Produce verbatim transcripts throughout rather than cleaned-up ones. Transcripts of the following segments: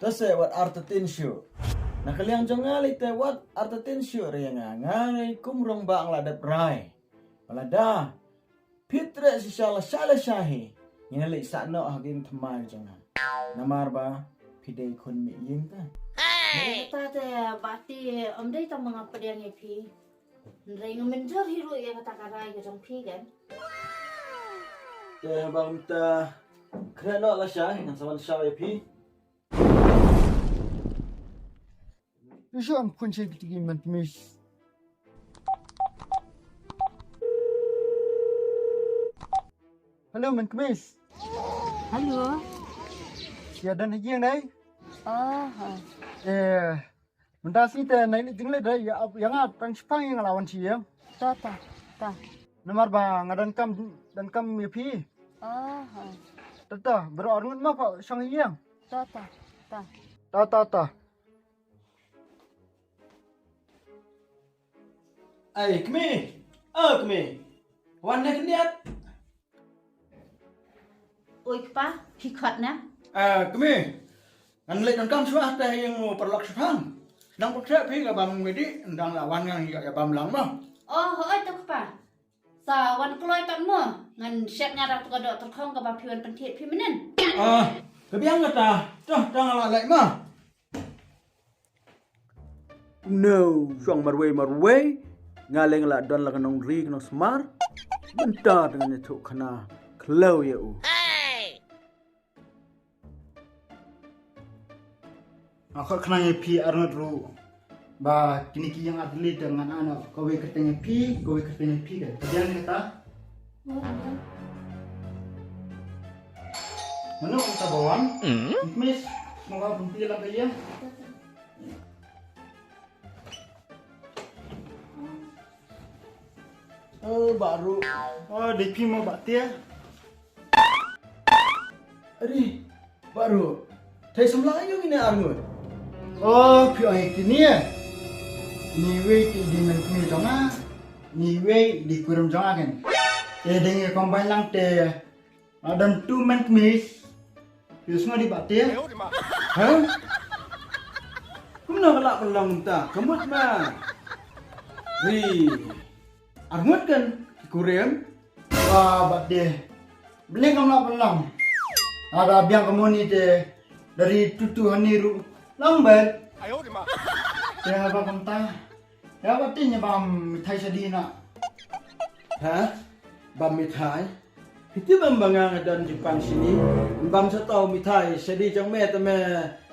Te se wat artatien shuh. Na ka liang jong nga lei te wat artatien shuh re nga, nga ngi kum rong ba nga la dep rai. Ba lada phi treh shisha lashai lashai hi, ngin leit sah noh ha ki ïing thymmai jong nga. Namar ba phi dei khun mih ïing te. Nangta te Bah Ti, ym dei tang ma nga pdiang ïa phi. Hynrei nga mynjur hi ruh ïa kata ka rai ka jong phi kan. Te haba mynta khreh noh lashai, ngan sa wan shaw ïa phi. Ïa shu wan phone sha kiti ki man tmis. Hello, man tmis. Hello. Ïa don ha ïing dei? Oh, ha. Eh, mynta sngi te nai leit jingleit dei, ïa, ïa nga tang shiphang ïa nga la wan sha ïing. Ta, ta, ta. Namar ba nga donkam, donkam ïa phi. Oh, ha. Ta, ta, baroh arngut ma pha shong ïing. Ta, ta, ta. Ta, ta, ta. Ai, kmie. Oh, kmie. Wan ne khyndiat. Oi kpa, phi khot na? Ah, kmie. Ngan leit donkam shuwa te ïa u paralok shiphang. Nang pyrthei phi ka bam midi, ndang la wan ngan ïa bam lang mo. Oh, hooid to kpa. Sa wan kloi pat mo, ngan shet nga da tu ka doh tyrkhong kaba phi wan pynthied phi mynnin. Ah, ka biang kata, to, to nga la leit mo. No, shong marwei marwei, nga leng la don la ka nongri ka nongsmar. Mynta te ngan ïathuh khana khlaw ïa u. Nga khot khnang ïa phi arngut ruh ba kine ki ïing artylli te ngan ai noh kawei kyrteng ïa phi, kawei kyrteng ïa phi, ka biang ne kata? Mano kata ba wan? Miss, mo ka pynti la ka ïa. Oh, Bah Ruh. Oh, dei phi mo Bah Tia. Ari, Bah Ruh. Thei samla aïu ngin arngut? Oh, phi ong ïa kine. Ni wei ki dei man kmie jong nga. Ni wei dei kurim jong nga kan. Te dei ngi combine lang te. Nga don tu man kmie. Phi sngew dei Bah Tia? Ha? Kumno ka lah pynlong mynta? Ka mut ma. Ri. Arngut kan ki kurim. Wah, Bah Tia. Bling kam lah pynlong. Ada biang ka moni te dari tutu hani ru. Long bet. Te haba kumta. Ïa ba tin ïa bam mithai shadi na. Ha? Bam mithai? Phi tip em ba nga nga don jingpang shini. Bam sa tau mithai shadi jong me te me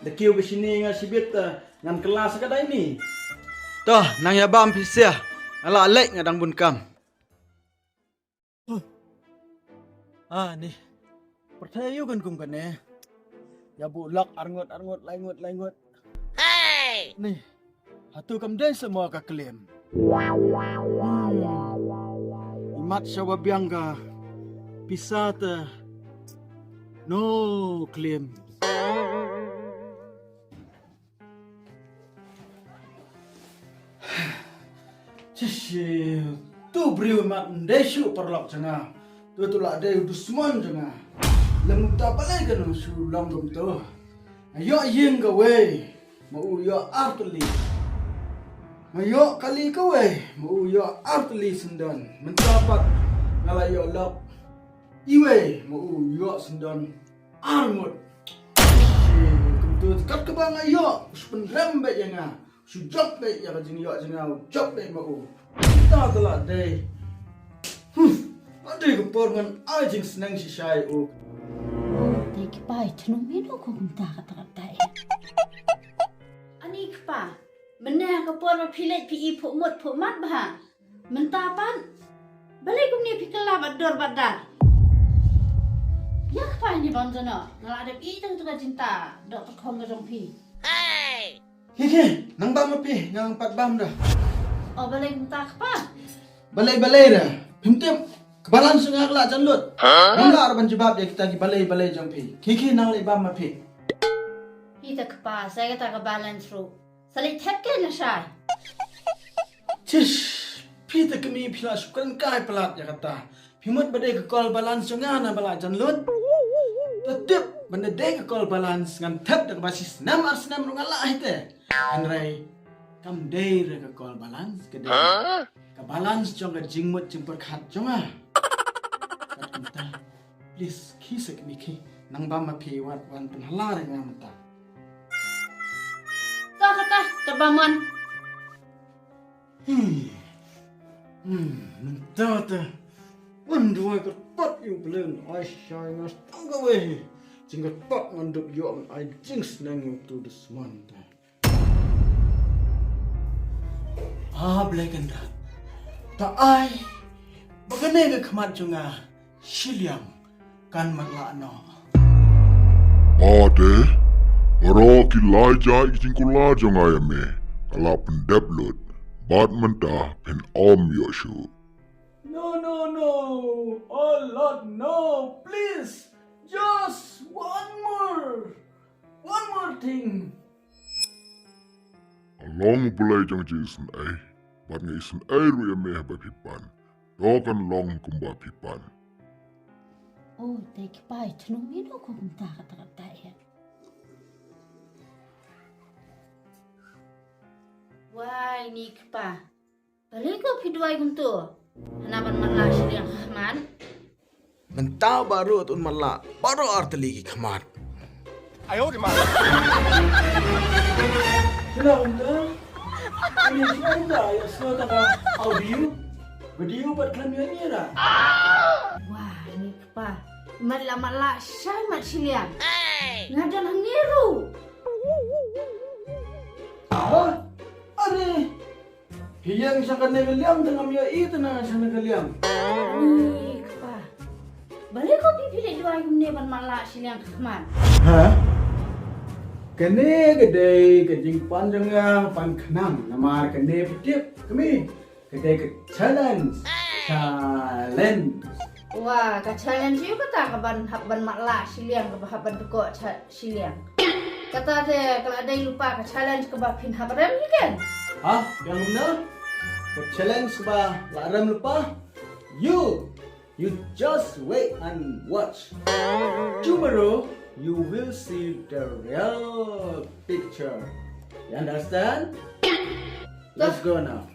da kiew ba shini nga shibit, eh, ngan kylla sa ka dai ni. To, nang ïa bam phi sia. Nga la leit nga dang bun kam. Ah, ni. Pyrthei aïu kan kum kane. Ïa buh lok arngut, arngut, laingut, laingut. Ni. Hato kam dei sa mo ka klim. Hmm. Imat sha wa biang ka pisa te. No klim. Chishi, tu briew mat ndei shu paralok jong nga. Tu tu la dei u dusmon jong nga. Lem ta balei ka nang shu long kum tu. Nga ïoh ïing kawei, ma u ïoh artylli. Nga ïoh kali kawei, ma u ïoh artylli syndon. Mynta pat nga la ïoh lok iwei, ma u ïoh syndon arngut. Shi, kumtu kat kaba nga ïoh, u shu pynrem beit ïa nga, u shu jop beit ïa ka jingïoh jong nga, u jop beit ma u. Kita tala dei. Hmm, ade ka por ngan ai jingsneng shisha ïa u. Dei kpa i thnum mino ko kumta kata kata i. Ani kpa, mynne ka por ba phi leit phi i phuh mut phuh mat bha. Mynta pat. Balei kumne phi kylla bad dor bad dar? Ïa kpa ini bam jano. Nga la dep i tang tu ka jinta. Dok tyrkhong ka jong phi. Khie khie, nang bam ma phi, nang pat bam da. O balei kumta kpa? Balei balei da. Phim tip, ka balance nga ka la jan lut. Nang la ar ban jubab ïa kita ki balei balei jong phi. Khie khie nang leh bam ma phi. Phi ta kpa, sa kata ka balance ruh. Sa leit thep ke na shai. Chish, phi te kmie phi la shu kren kai palat ïa kata. Phi mut ba dei ka call balance jong nga na ba la jan lut. Ta tip, Ban da dei ka call balance ngan thep da kaba shi snem ar snem ruh nga lah hi te. Hynrei kam dei re ka call balance, ka dei ka balance jong ka jingmut jingpyrkhat jong nga. Kat kumta, please, khie sa kmie khie. Nang bam ma phi wat wan pynhala re nga mynta. Ta kata, ta bam man. Hmm. Hmm, mynta te. Wan duwai kyrpad ïa u Blei un ai shai nga tang kawei. Jingkyrpad ngan dup ïoh ban ai jingsneng ïa utu u dusmon te. Ah, Blei Kynrad. Ta ai ba kane ka khmat jong nga shiliang kan matlah noh. Ade, baroh ki lai jait ki jingkular jong nga ïa me ka la pyndep lut. Bad mynta phin ym ïoh shuh. No, no, no. Oh Lord, no. Please. Just one more. One more thing. Long Blei jong ka jingisynei. Bad nga isynei ruh ïa me haba phi pan. To kan long kumba phi pan. Oh, te kpa, i thnum ïa no ko kumta kata kata ïa. Wai ni kpa. Balei ko phi duwai kumto? Hana ban matlah shiliang khmat. Mynta baroh tun matlah, baroh artylli ki khmat. Ayo di ma. Sila kumta. Ini sila kumta, ya sila taka audio. Video buat kalian ni ra. Wah, ni kpa. Matlah matlah shai mat shiliang. Ngadan hangiru. Wah, are. Hi ïeng sha kane ka liang te ngam ïohi te na sha kane ka liang. Ni kpa. Balei ko phi phi leh duwai kumne ban matlah shiliang khmat. Ha? Kane ka dei ka jingpan jong nga pan khnang namar kane phi tip kmie. Ka dei ka challenge. Challenge. Wa ka challenge ïa kata ka ban hap ban matlah shiliang ka ban hap ban tkoh shiliang. Kata te ka la dei lypa ka challenge kaba phin hap rem ïa ken. Ha? Ïa kumno? Ka challenge kaba la rem lypa? You, you just wait and watch. Tomorrow you will see the real picture. You understand? Let's go now.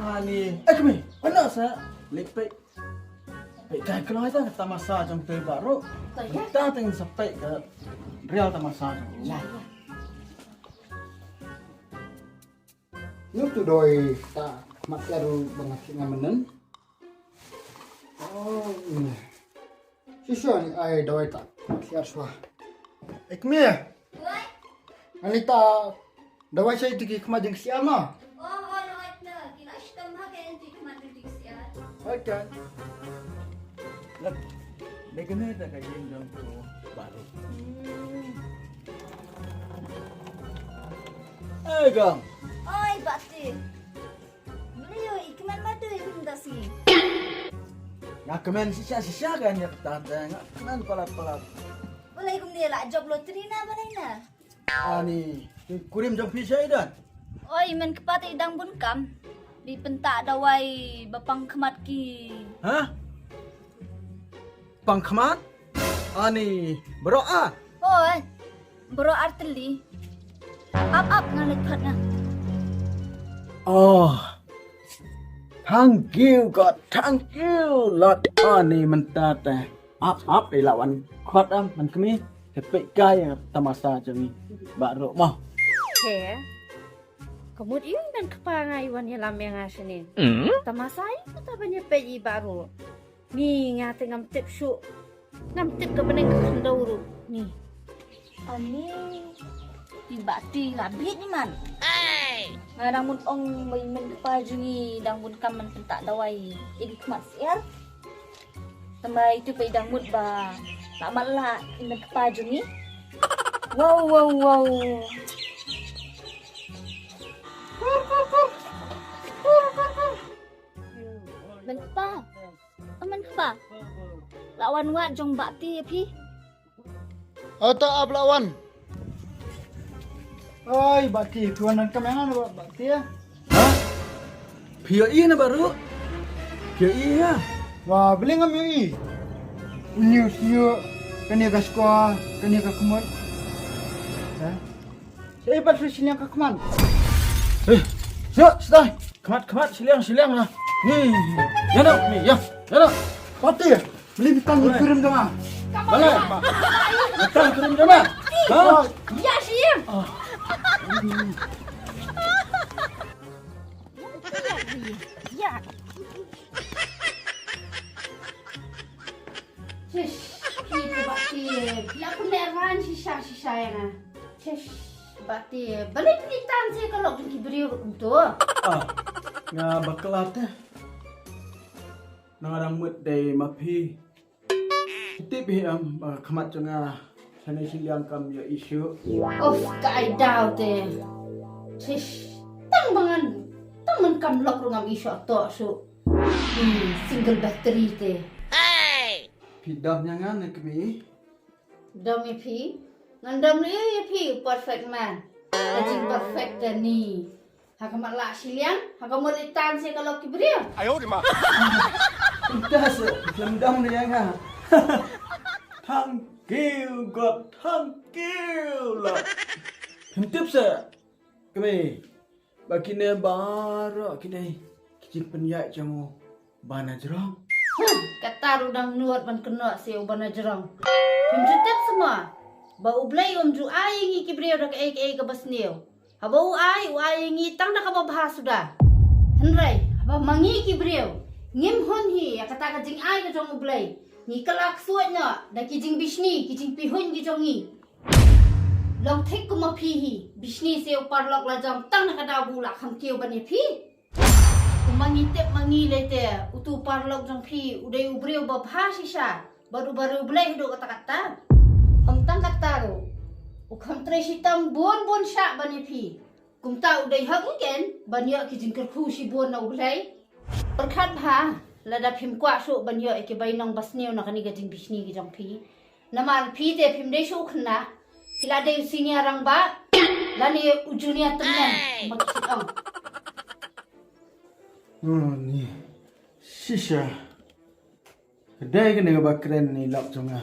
Ani, eh kmie, kena sa lek pek. Peit kai kloi ta ka tamasa jong te baroh. Ta ïa. Ta teng sa peit ka real tamasa jong. Ïa, ïa. Ngi tu doi ta mat laru bangat ngamenen. Oh, ini. Shisha ni ai dawai ta mat siar swa. Eh kmie. Ani ta dawai sai tiki khmat jingsiar ma. Oh, oh, dawai ta. Kila shitam ha ke enti khmat jingsiar. Okay. Lak. Begini ta ka yin dong tu baru. Eh, gang. Oi, Bati. Mlio i kmen ma tu i kum da si. Nga kmen shisha shisha kan ïa kata te nga kmen palat palat. Balei kumne la jop lottery na balei na? Ani, kurim jong phi sha i don. Oi, men kpa te i dang bun kam. Li pynta dawai ba pang khmat ki. Ha? Pang khmat? Ani, bro a. Oi. Bro artylli. Ap ap nga leit phot nga. Oh. Thank you God, thank you Lord. Ani mynta te. Ap ap ila wan khot am man kmie. Te peit kai tamasa jong ngi. Baroh mo. He. Ka mut ïa i men kpa nga i wan ïalam ïa nga shane. Tamasa ïa kata ban ïa peit i baroh. Ni nga te ngam tip shuh. Ngam tip ka bneng ka khyndew ruh. Ni. Ani. I Bati la bit ni man. Nga dang mut ong ba i men kpa jong ngi dang bun kam man pynta dawai ïa ki khmat siar. Tang ba itu pa i dang mut ba la mat la i men kpa jong ngi. Wow wow wow. Men kpa. Aman kpa. La wan wat jong Bati ïa phi. Ata ap la wan. Oi Bati, phi wan nang kam ïa nga na Bati ïa. Ha? Phi ïohi na baroh? Phi ïohi ïa nga? Wa, balei ngam ïohi? Niu sniu, kane ka skor, kane ka khmat. Ha? Sa i pat sa shiliang ka khmat. Eh, sa, sa. Khmat, khmat, shiliang, shiliang ha. Ni, ïa na, ni, ïa, ïa na. Pati, beli bitang ni kirim jong nga. Bala, bitang kirim jong nga. Ha? Ïa shiliang. Ïa. Shish, ki tu ba ti, la pun le ran shisha shisha ïa nga. Shish, ba ti, balei pynitang se ka lok jong ki briew ruh kumto. Ah, nga bakla te. Nga dang mut dei ma phi. Tip hi em, ba khmat jong nga. Shane shiliang kam ïoh issue. Of, ka ai daw te. Shish, tang ba ngan, tang man kam lok ruh ngam issue to shu. Hmm, single battery te. Phi dom ïa nga ne kmie? Dom ïa phi? Ngan dom ïa phi, perfect man. Ka jing perfect te ni. Ha ka mat la shiliang, ha ka mut i tan se ka lok ki briew. Ai odi ma. Ita se, lem dom ïa nga. Thank you God, thank you Lord. Phim tip se. Kmie, ba kine baroh kine ki jingpynïaid jong u Ba Najrong. Huh, kata ruh dang nud ban kynnoh se u Ba Najrong. Phim ju tip semua ba U Blei um ju ai ïa ngi ki briew da kaei kaei kaba sniew. Haba u ai, u ai ïa ngi tang da kaba bha suda. Hynrei haba ma ngi ki briew ngim hun hi ïa kata ka jingai ka jong U Blei, ngi kylla ksuid noh da ki jingbishni, ki jingpihuiñ ki jong ngi. Long thik kum ma phi hi, bishni se u paralok la jong tang na ka daw ba u la kham kiew ban ïa phi. Kum ma ngi tip ma ngi lei te, utu u paralok jong phi u dei u briew ba bha shisha bad uba riewblei haduh katta katta. Ym tang katta ruh, u kham trei shitom bun bun shah ban ïa phi. Kumta u dei hok ngi ken ban ïoh ki jingkyrkhu shibun na U Blei. Pyrkhat bha, lada phim kwah shuh ban ïoh ïa ki bainong ba sniew na kane ka jingbishni ki jong phi. Namar phi te phim dei shuh u khynnah, phi la dei u senior rangbah lane u junior tymmen, ma ki ong. Hmm, ni shisha. Ka dei kane kaba kren i lok jong nga.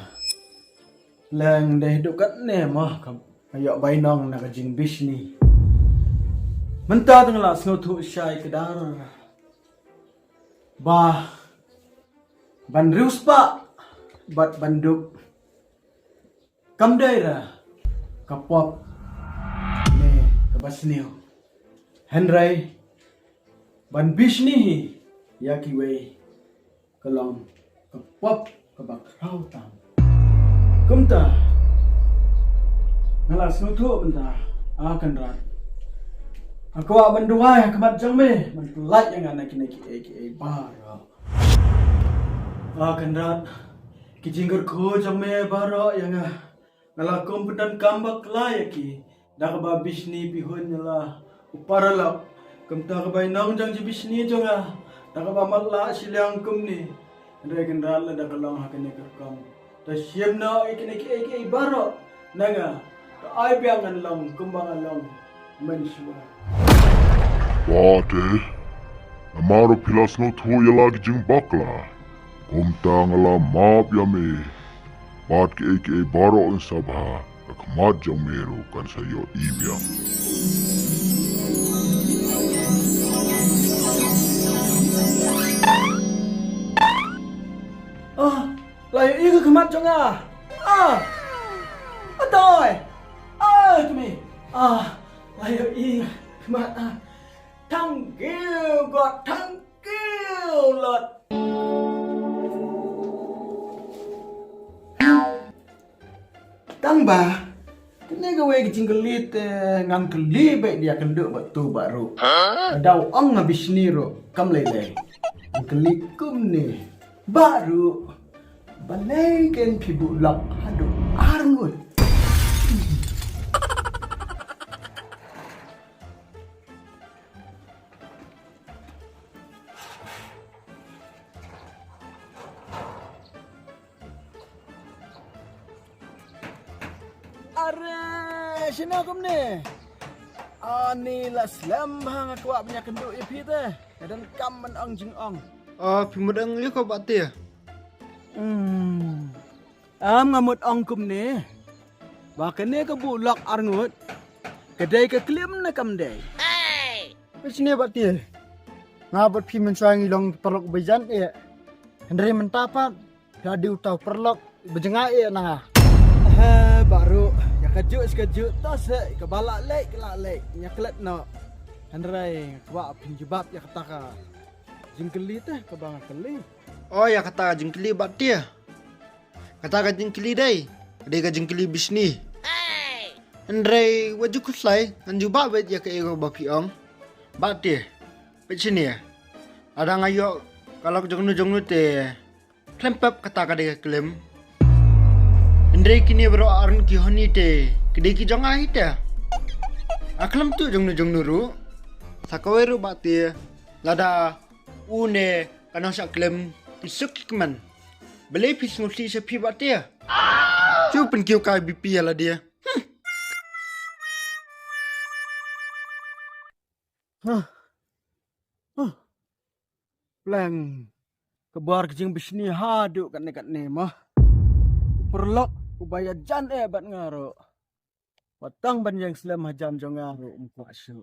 Leng dei haduh katne mo ka ïoh bainong na ka jingbishni. Mynta te nga la sngewthuh shai kdar ba ban riewspah bad ban dup kam dei ra ka pop ne kaba sniew. Hynrei ban bishni hi ïa kiwei ka long ka pop kaba khraw tam. Kumta nga la sngewthuh mynta, a Kynrad. Nga kwah ban duwai ha khmat jong me ban pyllait ïa nga na kine kiei kiei baroh. A Kynrad, ki jingkyrkhu jong me baroh ïa nga, nga la kum pyndonkam bakla ïa ki da kaba bishni pihuiñ ïa la u paralok. Kumta ka bainong jong jingbishni jong nga da kaba matlah shiliang kumne. Hynrei Kynrad, lada ka long ha kane ka rukom, to shim noh ïa kine kiei kiei baroh na nga. To ai biang ngan long kumba nga long mynshuwa. Ba te, namar phi la sngewthuh ïa la ki jingbakla, kumta nga la map ïa me. Bad kiei kiei baroh kan sa bha, ka khmat jong me ruh kan sa ïohi biang. Ah, la ïohi ka khmat jong nga. Ah, atoi. Ah, kmie. Ah, la ïohi ka khmat, ah. Thank you God, thank you Lord. Tang ba kane kawei ka jingkylli te ngan kylli beit ïa kynduh bad tu baroh. Lada u ong nga bishni ruh kam lei lei. Ngan kylli kumne baroh. Balei ken phi buh lok haduh ar ngut? Are, shano kumne? Ani la slem bha, nga kwah ban ïakynduh ïa phi te. Nga donkam ban ong jingong. Ah, phi mut ong ïa ka ba te. Hmm. Am nga mut ong kumne ba kane ka buh lok arngut ka dei ka klim ne kam dei. Peit shane Bah Tiar. Nga bad phi mynshuwa ngi long paralok ba jan eh. Hynrei mynta pat phi la dei uta u paralok ba jngai eh na nga. He Bah Ruh, ïa kajuh shi kajuh to seh, kaba lah leh ka lah leh, nga klet noh. Hynrei nga kwah phin jubab ïa kata ka jingkylli te kaba nga kylli. O ïa kata ka jingkylli Bah Tiar. Kata ka jingkylli dei ka dei ka jingkylli bishni. Hynrei wat ju khuslai, ngan jubab beit ïa kaei kaba phi ong. Bah Tiar, peit shane. Lada nga ïoh ka lok jongno jongno te khlem pep kata ka dei ka klim. Hynrei kine baroh arngut ki honi te ki dei ki jong nga hi te. Nga khlem tuh jongno jongno ruh. Sa kawei ruh Bah Tiar, lada u ne ka nongshah klim ki suk ki kmen, balei phi sngewsih sha phi Bah Tiar? Shu pynkiew kai B P ïa lade. Huh. Huh. Pleng ka bor ka jingbishni haduh katne katne mo. Paralok uba ïajan eh bad nga ruh. Wat tang ban ïeng slem hajan jong nga ruh um kwah shuh.